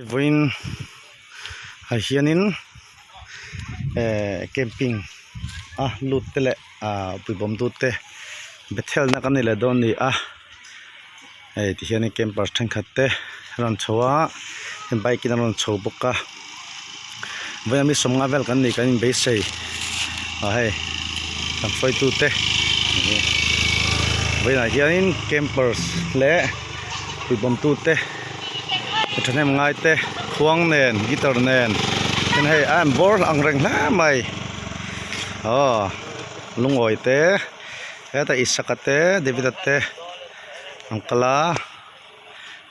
Vawiin ah hianin ehh camping a lut te leh ah puibawm tu te bethel na kan nei leh dawn a ni a hei ti hianin camper thenkhat te a rawn chho a bike in a rawn chho bawk a vawiin mi sawmnga vel kan nei kan inbeisei ah hei kan hruaitu te vawiinah hianin campers leh puibawm tu te. Thahnem ngai te khuang nen guitar nen tin hei a bawr ang reng hle mai aw lungawi te hetah isaka te david a te an kal a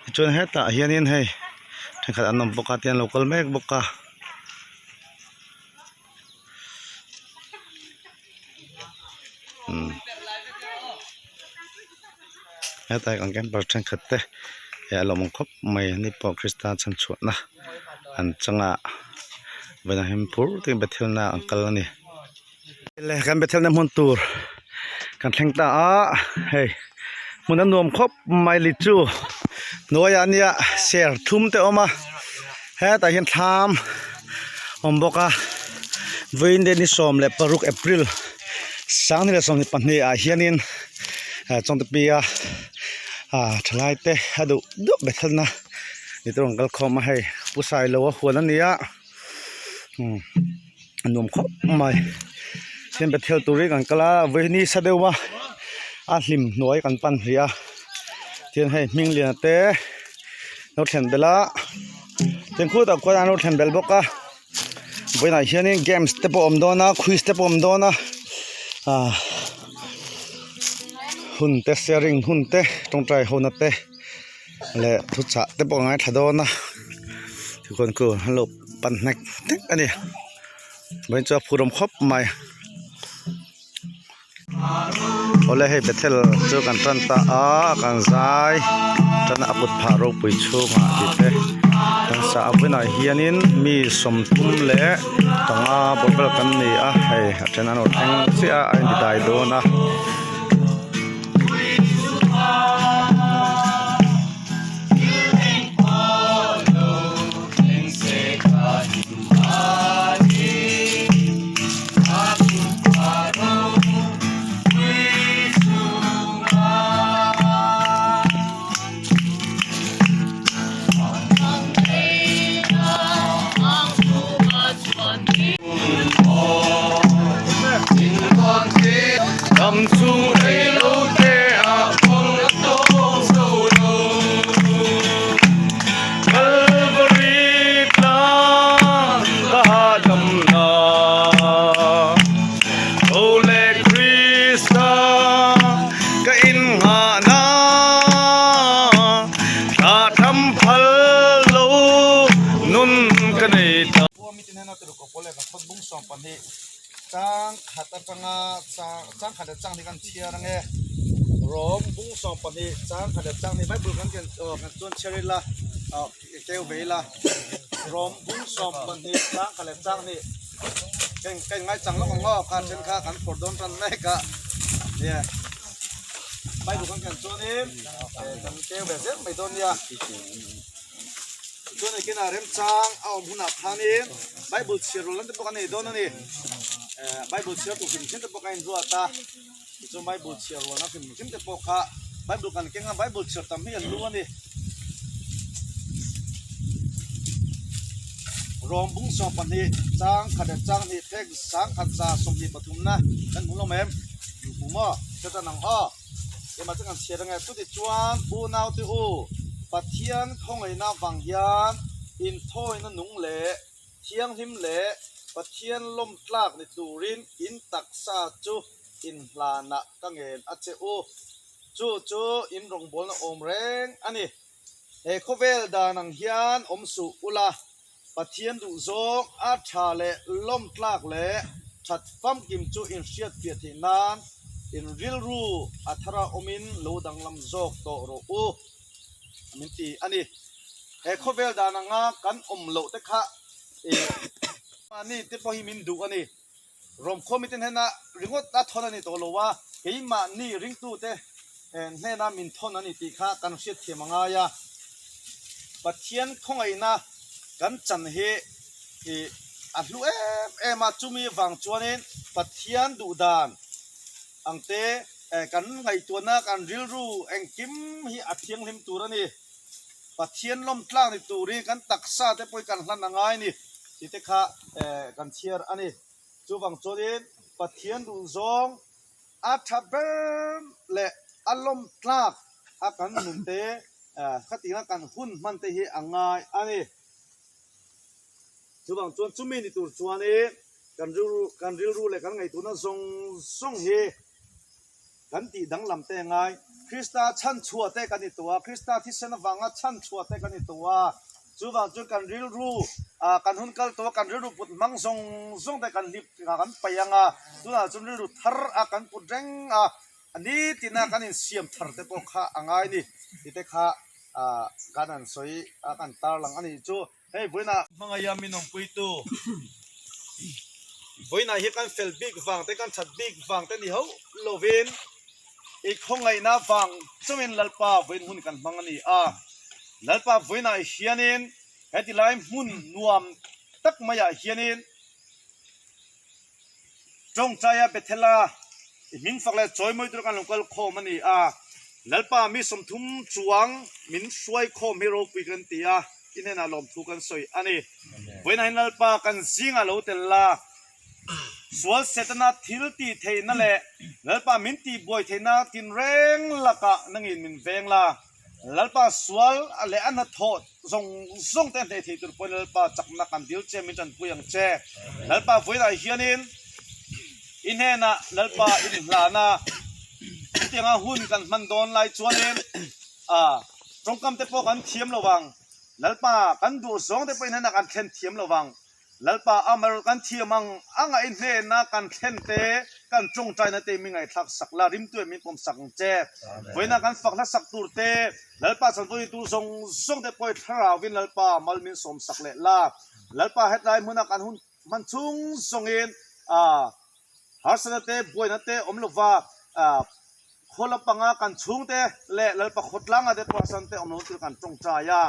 tichuan hetah hianin hei thenkhat an awm bawk a tihian an lo kal mek bawk a. Hetlai kan camper thenkhat te eh a lawmawm khawp mai a ni pawh krista chhanchhuahna an chang a vawiinah hian phur takin bethel na an kal a ni le kan bethel na hmun tur kan thleng ta a hei hmun a nuam khawp mai li chu hnuaiah nia ser thum te a awm a hetah hian thlam awm bawk a vawiin te ni 16 April 2022 ah hianin Chawngtepia ah thalai te a duh duh bethel na ni te rawn kal khawm a hei pu Sailoa huan a ni a umm a nuam khawp mai tin bethel turin kan kal a vawi nisa deuh a a hlim hnuai kan pan hrih a tin hei hming lian te lo thlen belh a tin khutah khuan an lo thlen belh bawk a vawiinah hianin games te pawh a awm dawn a quiz te pawh a awm dawn a ah hun te sharing hun te tawngtai ho na te leh thuchah te pawh a ngaithla dawn a tikhuan khu an lo pan hnek hnek a ni vawiin chu a phur awm khawp mai. Awle hei Bethel chu kan tan ta a kan zai tan a kut phah ropui chhungah tih te kan sa a vawiinah hianin mi sawmthum leh panga bawr vel kan ni a hei a then an rawn thleng chiah a a inti dai dawn a. Chang khat atanga chang chang khat leh chang hnih kan chhiar ange rawng bung 12 chang khat leh chang hnih bible kan ken aw kan chuan chhiar ila aw keu ve ila rawng bung 12 chang khat leh chang hnih heng ka in ngaichang lawk ang aw kha then kha kan phawrh dawn tan mek a nia bible kan ken chuanin kan keu ve zel mai dawn nia. Chuan engtin a remchang a awm hunah khanin Bible chhiar rual te pawh kan nei dawn a ni. Eh Bible chhiar tur hrim hrim te pawh kan inruat a, tichuan Bible chhiar rualna hrim hrim te pawh kha Bible kan keng a, Bible chhiar tam hi an lu a ni. Rawng bung 12 chang khat leh chang hnih phek sangkhat za 23 na kan hmu hlawm em? Hmu maw? Hriat ang aw. Keimah chu kan chhiat ange. Chutichuan unaute u, Pathian khawngaihna avang hian inthawina nung leh thianghlim leh Pathian lawmtlak ni turin in taksa chu inhlanah ka ngen a che u. Chu chu in rawngbawlna awm reng a ni. He khawvel dan ang hian awm suh ula, Pathian duhzawng a tha leh lawmtlak leh that famkim chu inhriatfiah theih nan in rilru a thara awmin lo danglam zawk tawh rawh u min ti a ni. He khawvel dan anga kan awm loh te kha mahni te pawh hi min duh a ni. Rawmkhawm mite hnena ringawt a thawn a ni tawh lo a, keimahni ringtute hnena min thawn a ni tih kha kan hriatthiam a ngai a. Pathian khawngaihna. Kan chan hi ih a hlu em em a, chumi vang chuanin Pathian duh dan ang te kan ngaihtuahna kan rilru engkim hi a thianghlim tur a ni. Pathian lawm tlak ni turin kan taksa te pawh hi kan hlan a ngai a ni tih te kha kan chhiar a ni. Chuvang chuanin Pathian duh zawng a tha ber leh a lawm tlak a kan nun te khatinga kan hun hman te hi a ngai a ni. Chuvang chuan chumi ni tur chuanin kan rilru kan rilru leh kan ngaihtuahna zawng zawng hi kan tih danglam te a ngai. Krista chhanchhuah te kan ni tawh a, Krista thisen avanga chhanchhuah te kan ni tawh a. Chuvang chuan kan rilru ah kan hun kal tawh a, kan rilru put hmang zawng zawng te kan hlip kan paih ang a, tunah chuan rilru thar a kan put reng a, nitin a kan insiam thar te pawh kha a ngai a ni tih te kha ah kan han sawi a kan tarlang a nih chu. Hei vawiinah hmangaia min awmpuitu vawiinah hi kan fel bik vang te kan that bik vang te ni hauh lovin i khawngaihna vang chungin Lalpa vawiin hun kan hmang a ni a. Lalpa vawiinah hianin heti lai hmun nuam tak maiah hianin Tawngtaia Bethela i hming fak leh chawi mawi tur kan lo kal khawm a ni a, Lalpa mi 30 chuang min hruai khawm hi ropui kan ti a, i hnenah lawmthu kan sawi a ni. Vawiinah hian Lalpa kan zingah lo tel la, sual Setana thil tih theihna leh Lalpa min tihbuai theihna tinreng lakah nangin min veng la. Lalpa sual leh a hnathawh zawng zawng te hneh thei tur pawhin Lalpa chakna kan dil che min tanpui ang che. Lalpa vawiinah hianin i hnenah Lalpa inhlana chutianga hun kan hman dawn lai chuanin tawngkam te pawh kan thiam lo vang, Lalpa kan duh zawng te pawh i hnenah kan thlen thiam lo vang. Lalpa Amar kan thiam ang anga i hnena kan thlen te, kan tawngtaina te mi ngaihthlak sak la, rimtu em min pawm sak ang che. Vawiina kan fak hlasak tur te, Lalpa chanvawi tur zawng zawng te pawh i thlarauin Lalpa mal min sawm sak leh la. Lalpa hetlai hmuna kan hun hman chhung zawngin harsatna te, buaina te awm lova Khaw lampanga kan chhungte leh Lalpa khawtlanga te pawh sante awm lo tur kan tawngtai a.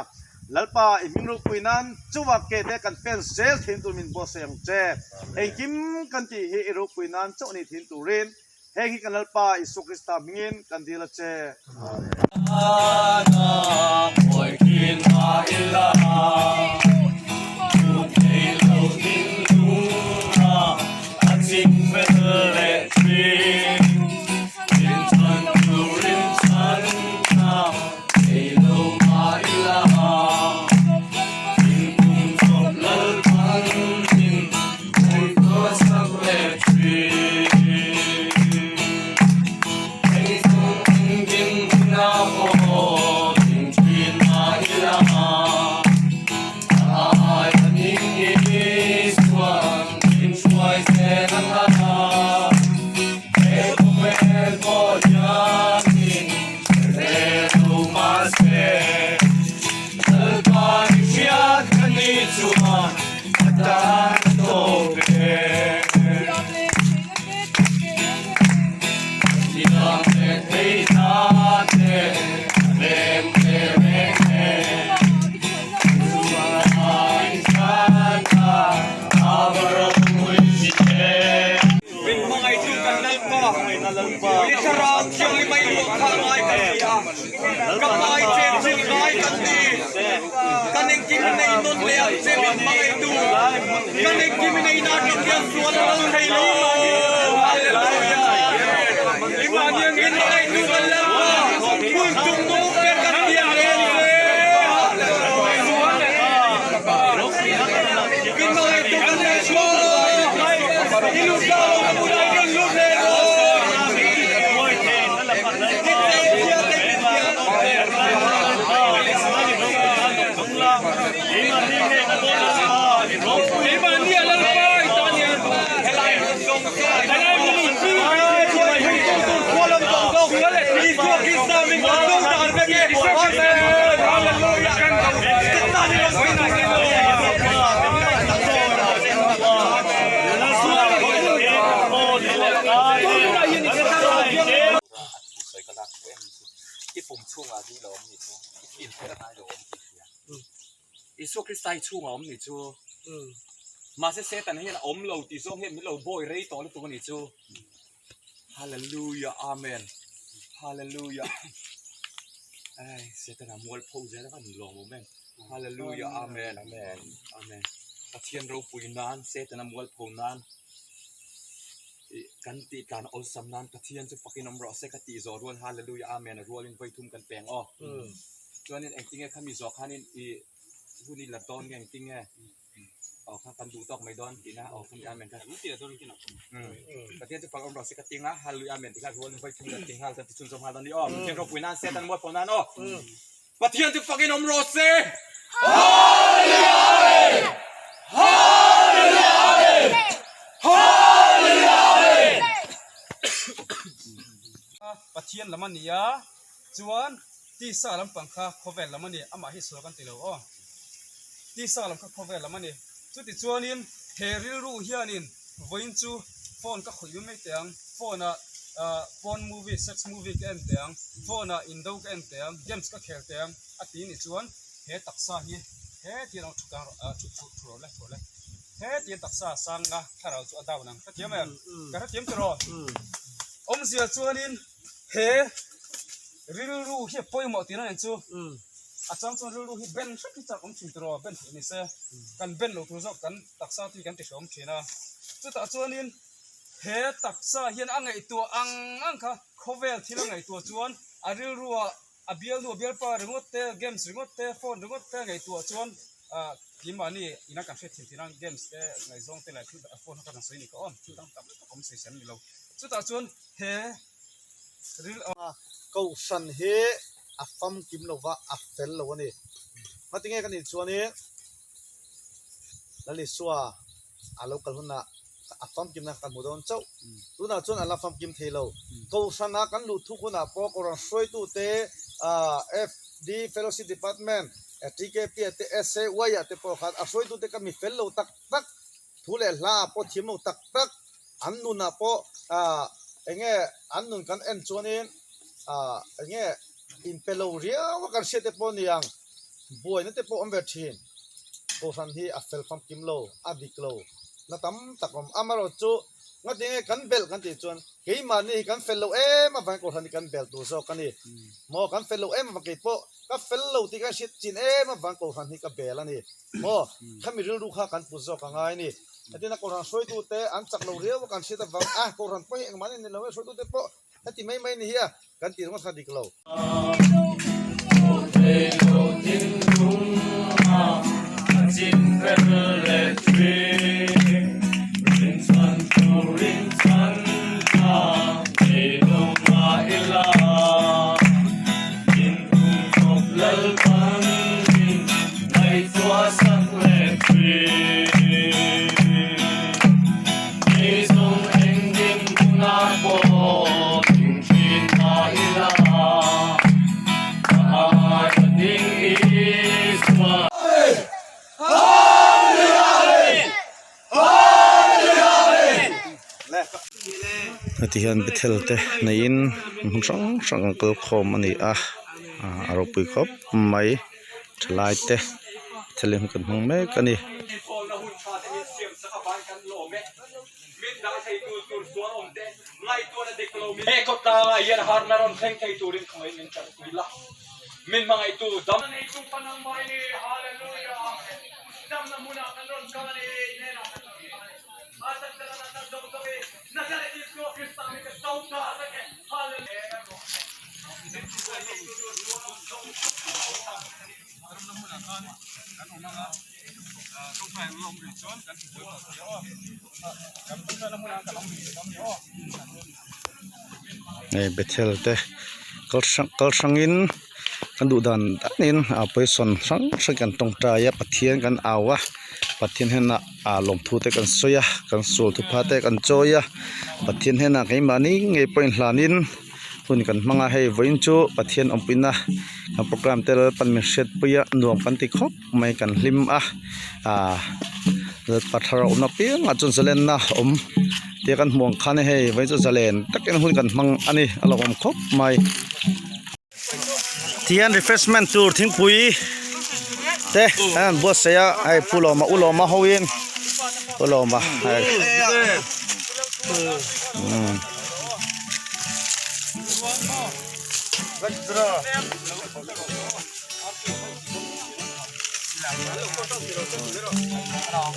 Lalpa i hming ropui nan chauha ke te kan pen zel thin tur min buatsaih ang che. Engkim kan tih hi i ropui nan chauh ni thin turin heng hi kan Lalpa Isua Krista hmingin kan dil a che. Min hmangaihtu kan Lalpa, i thlarau thianghlim a i luah kha ngai kan ni a, ka hmai chen thil ngai kan ni. Kan engkim in ei nawn leh ang che min hmangaihtu, kan engkim in ei na atang hian sual a lal thei lo. Hallelujah. Min hmangaihtu kan Lalpa, hmun chung nung ber kan biak leh ang che. Min hmangaihtu kan Lalpa, i lut la lo ka bulah i rawn lut leh rawh. Sawi ka lak em chu i pum chhungah hi lo awm ni chu i feel kher a ngai lo awm tih hria. Isua Krista hi chhungah a awm ni chu. Mahse Satan hian a awm lo tih zawng hian min lo bawi rei tawh lutuk a ni chu. Hallelujah Amen Hallelujah Ai Satan a mual pho zel a van lawm awm em Hallelujah Amen Amen Amen Pathian ropui nan Satan a mual pho nan kan tih tlan awlsam nan Pathian chu fakin awm rawh se ka tih zawh rual Hallelujah Amen a rualin vawi thum kan peng aw chuanin engtinge khami zawh khanin i hun i la dawn nge engtinge aw kha kan duh tawk mai dawn tihna aw kha ni amen kha Pathian chu fak awm rawh se ka ting a Hallelujah amen tih kha rualin vawi thum kan ti nghal kan ti chhunzawm nghal dawn ni aw Pathian ropui nan Satan mualpho nan aw Pathian chu fakin awm rawh se. Hallelujah Amen Hallelujah Amen Hallelujah Amen Pathian lam a ni a, chuan tisa lampang kha khawvel lam a ni, amah hi sual kan ti lo aw. Tisa lam kha khawvel lam a ni. Chutichuanin he rilru hianin vawiin chu phone ka khawih mai teh ang, phone ah porn movie, sex movie ka en teh ang, phone ah indo ka en teh ang, games ka khel teh ang a ti nih chuan he taksa hi hetiang lo thu thu thu thu rawh le thu rawh le hetiang taksa sanga thlarau chu a down ang ka thiam em? Ka hrethiam tiraw? Awmzia chuanin he rilru hi a pawimawh tihna nen chu a chang chuan rilru hi ben hrep hi chak awm thin tiraw ben theih ni se kan ben loh tur zawk kan taksa te hi kan ti hrehawm thin a chutah chuanin he taksa hian a ngaihtuah ang ang kha khawvel thil a ngaihtuah chuan a rilruah a bialnu a bialpa ringawt te games ringawt te phone ringawt te ngaihtuah chuan ah keimahni ina kan hriat thin thin a games te ngaihzawng te leh thil phone kha kan sawi ni ka awm thil dang tam tak awm sawi sem ni lo chutah chuan he ril a kohhran hi a famkim lova a fel lo a ni. Ngatinge ka nih chuanin Lalisua a lo kal hunah a famkimna kan hmu dawn chauh. Tunah chuan a la famkim thei lo. Kohhrana kan luh thuk hunah pawh Kohhran hruaitute FD Fellowship Department, TKP ah te, SAY ah te pawh khan a hruaitute kha mi fel lo tak tak, thu leh hla ah pawh thiam lo tak tak, an nunah pawh eng nge an nun kan en chuanin eng nge inpe lo riau a kan hriat te pawh a ni ang, buaina te pawh a awm ve thin. Kohhran hi a fel famkim lo, a dik lo na tam tak awm. Amaherawhchu ngatinge kan belh kan tih chuan keimahni hi kan fel lo em avangin Kohhran hi kan bel tur zawk a ni. Maw kan fel lo em avang keipawh ka fel lo tih kan hriat chin em avang Kohhran hi ka bel a ni. Maw khami rilru kha kan put zawk a ngai a ni. Hetina Kohhran hruaitute an chak lo riau a kan hriat avang a Kohhran pawh hi engmah ni lo e hruaitute pawh Heti mai mai ni hi a, kan tih ringawt kha dik lo. Heti hian bethel te neiin hmun hrang hrang an kal khawm a ni a a ropui khawp mai thalai te thil hi kan hmang mek a ni. Hei bethel te kal hrang kal hrangin kan duh dan danin a position hrang hrang kan tawngtai a Pathian kan au a Pathian hnenah ah lawmthu te kan sawi a kan sual thupha te kan chawi a Pathian hnenah keimahni ngei pawh inhlanin hun kan hmang a hei vawiin chu Pathian awmpuina kan programme te Lalpan min hriatpui a nuam kan ti khawp mai kan hlim a ah Lalpa thlarau awmna piangah chuan zalenna awm tia kan hmuh ang khan hei vawiin chu zalen takin hun kan hmang a ni a lo awm khawp mai. Tihian refreshment tur thingpui. te an han buatsaih a hei Pu Lawma U Lawma hoin U Lawma hei umm.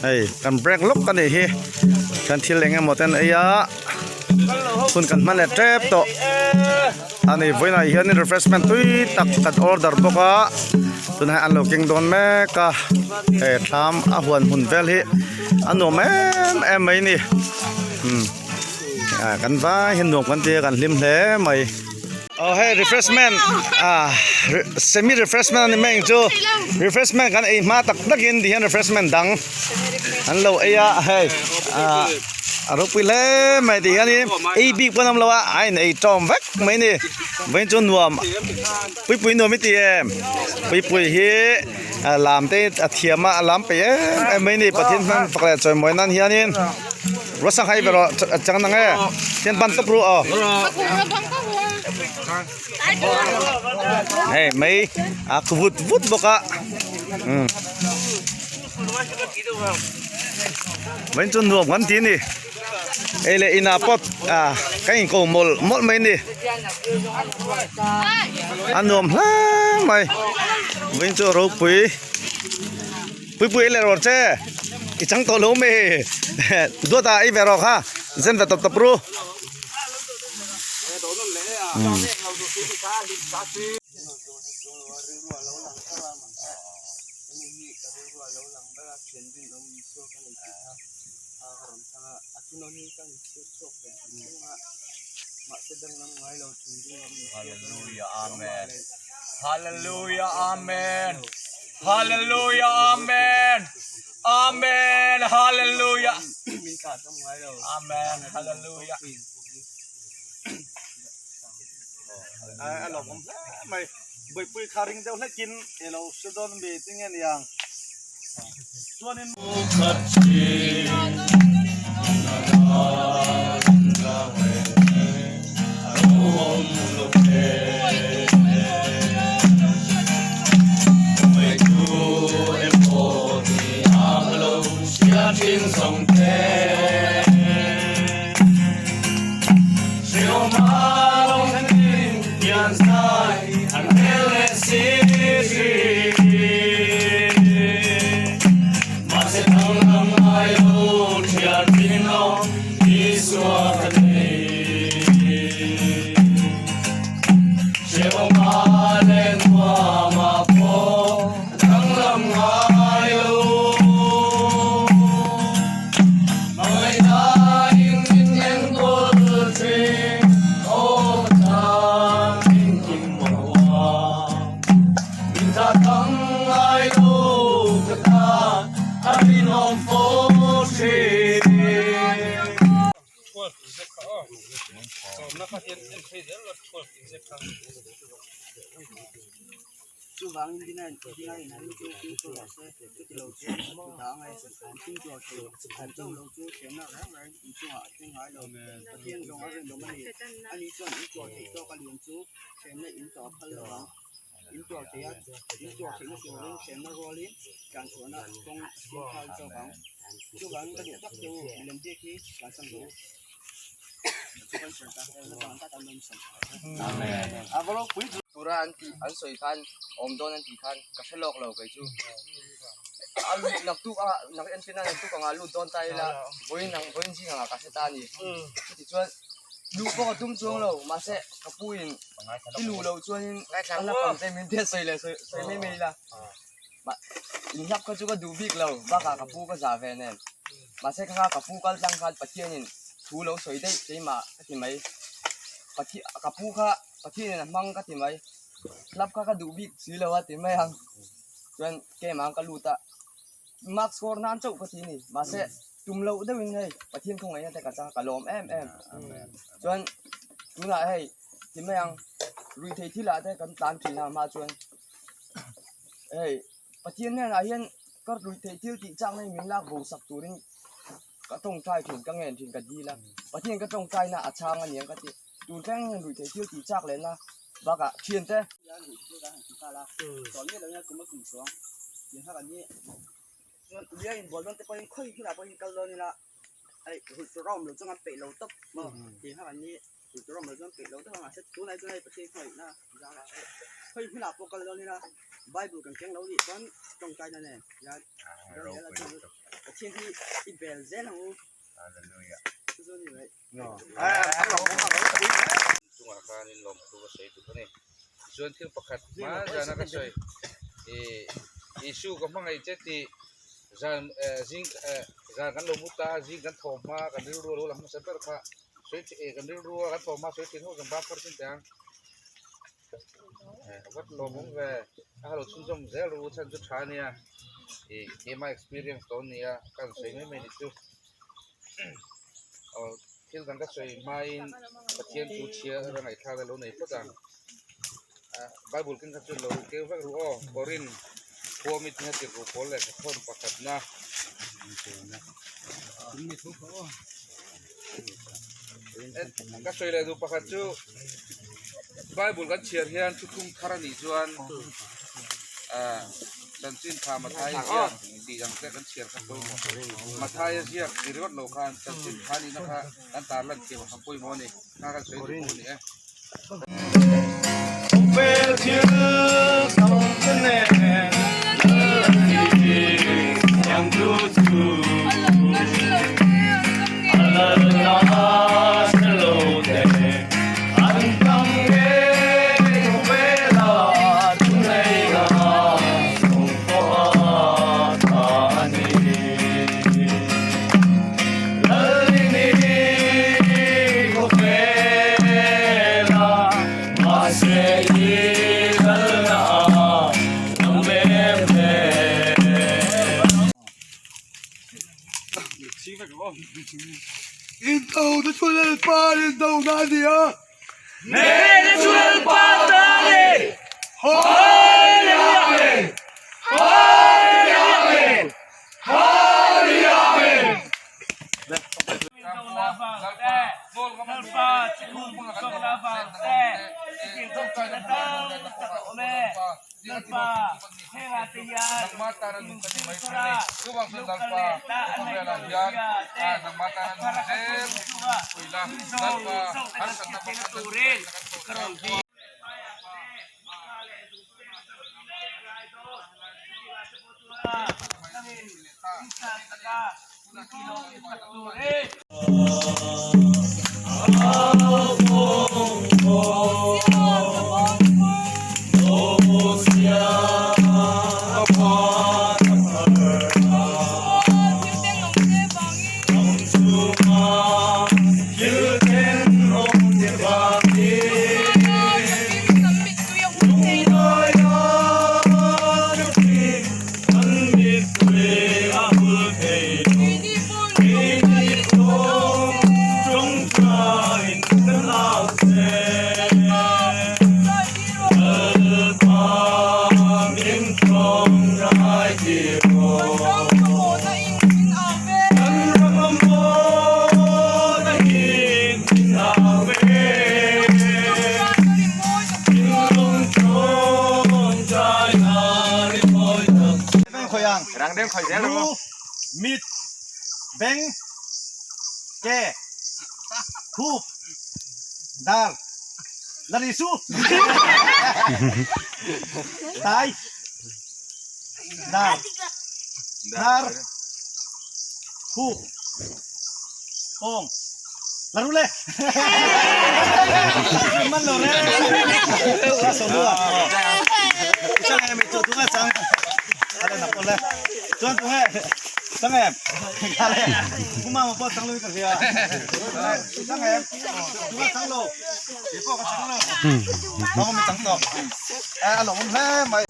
Hei kan break lawk a nih hi kan thil eng emaw ten ei a hun kan hman leh tep tawh a ni vawiinah hianin refreshment tui tak kan order bawk a tunah hian an lo keng dawn mek a he thlam a huan hmun vel hi a nuam em em mai a ni umm kan vai hian nuam kan ti a kan hlim hle mai. Aw hei refreshment ah semi refreshment a ni mai ang chu refreshment kan ei hma tak tak in tihian refreshment dang an lo ei a hei ah a ropui hle mai ti hian in ei bik pawh an awm lo a a in ei tawm vek mai a ni vawiin chu nuam puipui nuam i ti em puipui hi a lam te a thiam a a lam peih em em mai a ni Pathian hmang fak leh chawimawi nan hianin. Rua sang hai vero chang nang e thiên ban top ru aw hei mai a khu vut vut bawk a um mai chu nuam kan ti ni ei leh inah pawh a ka in ko mawlh mawlh mai ni a nuam hle mai vawiin chu ropui. Pui pui leh rawh che i chang tawh lo mai duat ah ei ve rawh kha zen ve tawp tawp ru. Hallelujah Amen Hallelujah Amen Hallelujah Amen Amen Hallelujah Amen Hallelujah A lawm awm hle mai buaipui kha ring deuh hlekin ilo hre dawn mi tinge niang chuanin Tura an tih an sawi khan awm dawn an tih khan ka hre lawk lo kei chu a naktuk a nak entir a naktuk anga lut dawn ta ila vawiin ang vawiin zing anga ka hre ta a ni chuti chuan luh pawh ka tum chuang lo mahse ka pu in i luh loh chuanin ka la pang che min tia sawi leh sawi sawi mai mai ila inhlap kha chu ka duh bik lo bakah ka pu ka zah ve nen mahse kha ka pu kal tlang khan Pathianin thu lo sawi daih keimah ka ti mai Pathian ka pu kha Pathianin a hmang ka ti mai hlap kha ka duh bik si lo a ti mai ang chuan keimah ka lut a mark score nan chauh ka ti a ni mahse tum loh deuhin hei Pathian khawngaihna te ka chang a ka lawm em em chuan tunah hei ti mai ang ruihtheih thil ah te kan tlan thin a hma chuan hei Pathian hnenah hian ka ruihtheih thil tih chak na hi min lak bo sak turin ka tawngtai thin ka ngen thin ka dil a Pathian ka tawngtai na a chhang a niang ka ti tun thleng hian ruihtheih thil tih chak leh na bakah thiante. Tiang kha kan ni chuan uia inbual dawn te pawhin khawi hmunah pawhin kal dawn ila hei hulh tur a awm loh chuan kan peih lo tawp maw tiang kha kan ni hulh tur a awm loh chuan peih lo tawp a mahse tunah hi chuan hei Pathian khawngaihna zangah hei khawi hmunah pawh kal dawn ila bible kan keng lo nih chuan tawngtai na nen hian Pathian hi i bel zel ang u chu chu a ni mai. Chungah khanin lawmthu ka sawi duh a ni. Tichuan thil pakhat hma zana ka sawi ih Isu ka hmangaih che tih zan eh zing eh zan kan lo mu ta a zing kan thawh hma kan rilru a lo lang hmasa ber kha sawi thin eh kan rilru a kan thawh hma sawi thin ho zawng bak phar chin teh ang. Eh a vat lawmawm ve a lo chhunzawm zel ru chhan chu tha ania ih keimah experience tawh ania ka han sawi mai mai ni chu. Aw thil dang ka sawi hmain Pathian chu chhia a ngaihthlak a lo nei phawt ang. Ah Bible keng kha chu lo keu vek ru aw Korin khua mi tinga tirhkoh pawl leh thawn pakhatna. Ka sawi leh duh pakhat chu Bible kan chhiar hian thuthlung thar a nih chuan ah chanchin tha Mathai ziak tih ang te kan chhiar kha pawimawh. Mathai a ziak ti ringawt lo khan chanchin tha nihna kha kan tar lan thiam ang pawimawh a ni. Kha kan sawi duh pawh a ni e. Mit beng ke khup dar lari su tai dar dar khup kawng laru le man lo re chang em chu tu nga chang ale na pole chuan tu nge chang em ale kuma ma pawh chang lo ka hria chang em tu nga chang lo ke pawh ka chang lo lo mi chang tawh a lo awm hle mai.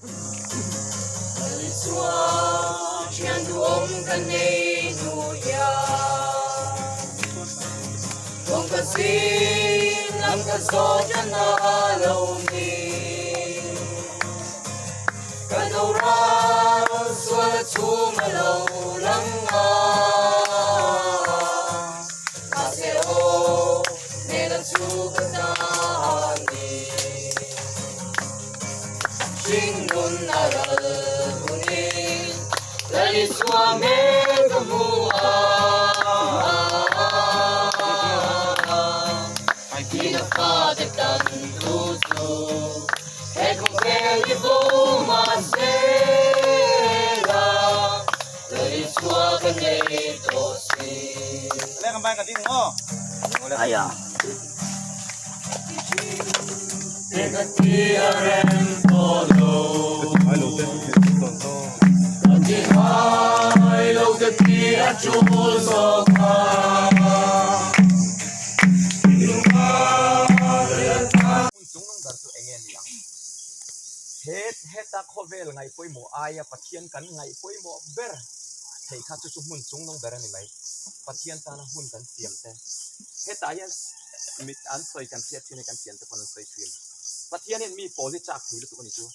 Hmun chungnung ber chu enge ni ang? He heta khawvel ngaih pawimawh aia Pathian kan ngaih pawimawh ber thei kha chu chu hmun chungnung ber a ni mai. Pathian tana hun kan siam te hetah hian mit an sawi kan hriat thin a kan thiante pawn an sawi thin. Pathian hian mi pawl hi chak thei lutuk a ni chu.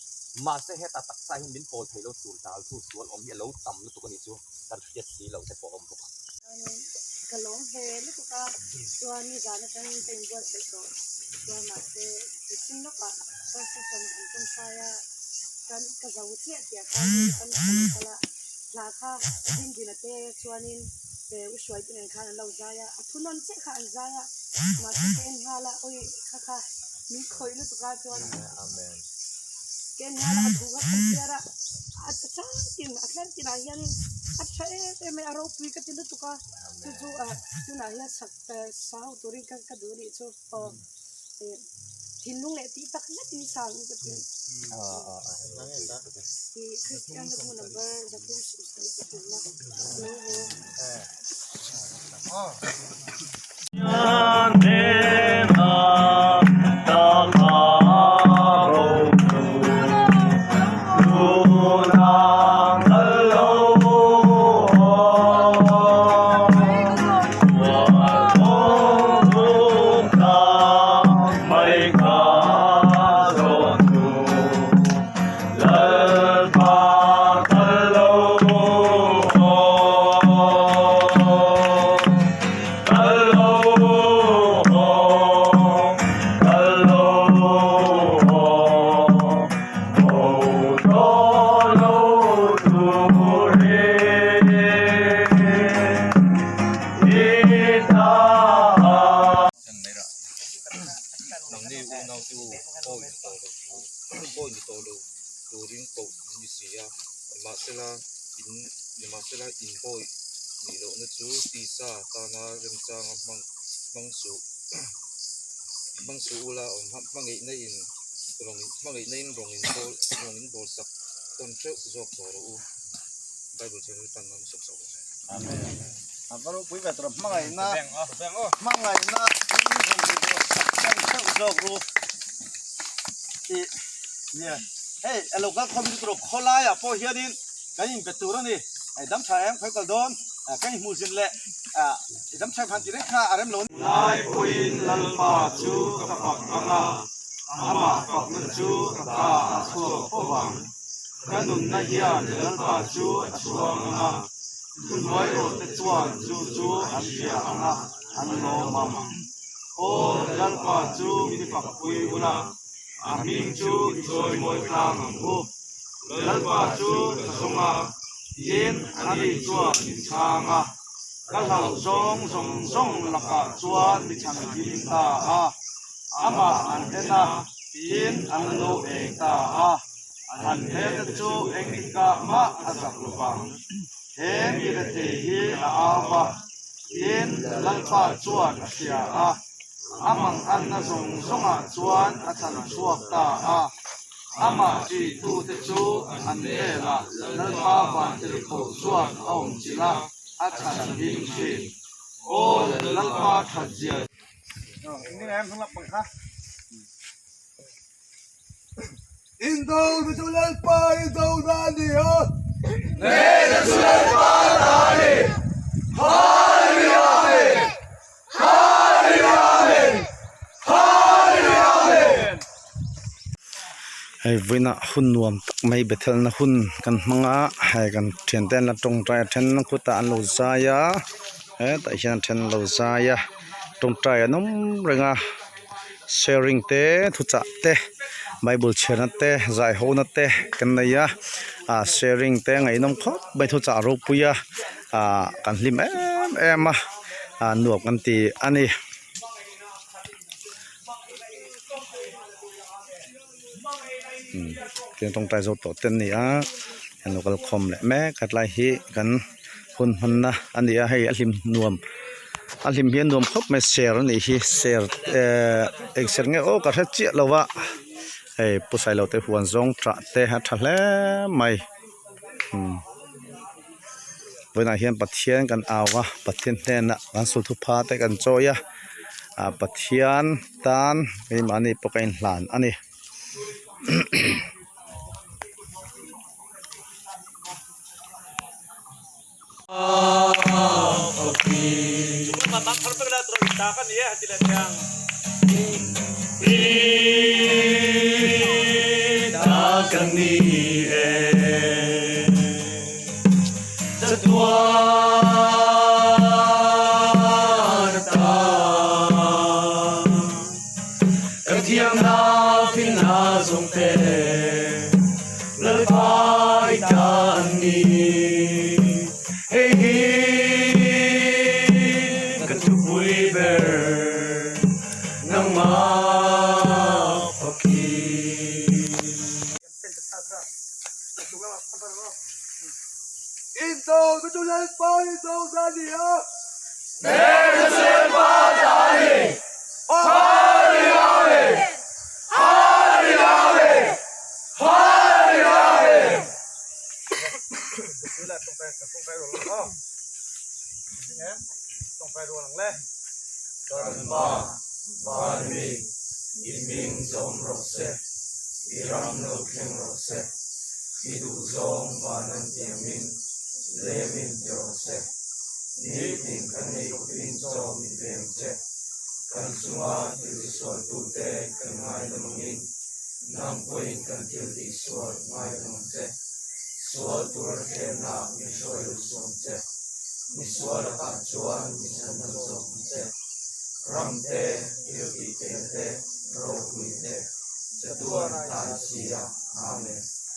Mahse heta taksa hian min pawl thei lo tur dal chu sual awm hi a lo tam lutuk a ni chu kan hriat si lo te pawh a awm bawk a. Ka lawm hle lutuk a, chuan nizan atangin ka inbuatsaih tawh chuan mahse nichin lawkah first session an tumfai a, kan ka zo chiah tih khan kan ka lo kal a, hla kha Dindina te chuanin u Hruaite nen khan an lo zai a, a thunawn chiah kha an zai a, mahse ka en nghal a, awi kha kha min khawih lutuk a chuan ka en nghal a, a thu kha ka chhiar a, a changtin a thlengtinah hianin a tha em em mai a ropui ka ti lutuk a, chu chu tunah hian sak sau turin ka ka duh anih chu aw thinlung leh tih tak zetin sang ka ti ih Kristian na bu number 323 na lo haw. Nangni unau chu pawi ni tawh lo pawi ni tawh lo turin koh ni si a, nimahsela in nimahsela in pawi nih lohna chu tisa tana remchanga hmang hmang suh hmang suh ula awm hmangaihna in rawng hmangaihna in rawng in bawl rawng in bawl sak tawn theuh zawk tawh rawh u Bible chu riltan nan sawp sawp rawh se. Amen. A va ropui ve tura hmangaihna hmangaihna in theuh zawk ru i nia hei a lo kal khawm chu khawlai ah pawh hianin kan inbe tur a ni hei dam tha em khawi kal dawn kan inhmuh zin leh i dam tha em han ti reng kha a rem lo Lai pawhin Lalpa chu ka fak ang a, amah fakna chu ka ka a chhuak fo vang. Ka nunna hian Lalpa chu a chhuang ang a, thuhnuai rawhte chuan chu chu an hria ang a, an lawm ang. Aw, Lalpa chu mi fakpui ula, a hming chu i chawimawi tlang ang u. Lalpa chu ka zawng a, tin ani chuan min chhang a, ka hlauh zawng zawng zawng lakah chuan mi chhan him ta a, amah an en a, tin an lo eng ta a. An hmel te chu engtikah mah a zak lo vang. He mi rethei hi a au va, tin Lalpa chuan a hria a, a manganna zawng zawngah chuan a chhan chhuak ta a. Amah ṭihtute chu an velah Lalpa vantirhkoh chuan a awm chilh a, a chhan him ṭhin. Aw Lalpa ṭhatzia! Indo na chu Lalpa indo na a ni a. Hnehna chu Lalpa ta a ni. Hallelujah Amen. Hallelujah Amen. Hallelujah Amen. Hei vawiinah hun nuam tak mai Bethelna hun kan hmang a hei kan thiante an la tawngtai a then khutah an lo zai a hetah hian a then an lo zai a tawngtai an awm reng a. Sharing te thuchah te bible chhiarna te zai ho na te kan nei a ah sharing te ngaihnawm khawp mai thuchah ropui a ah kan hlim em em a ah nuam kan ti a ni. Tin tawngtai zawk tawh te an ni a an lo kal khawm leh mek a tlai hi kan. Hun hmanna a ni a hei a hlim nuam a hlim hian nuam khawp mai ser a nih hi ser ehh eng ser nge aw ka hre chiah lo a hei pu sailo te huan zawng tah te a tha hle mai umm vawiinah hian Pathian kan au a Pathian hnenah kan sul thupha te kan chawi a ah Pathian tan keimahni pawh ka inhlan a ni.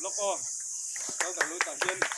Lawk aw, kal dang lut ah hian.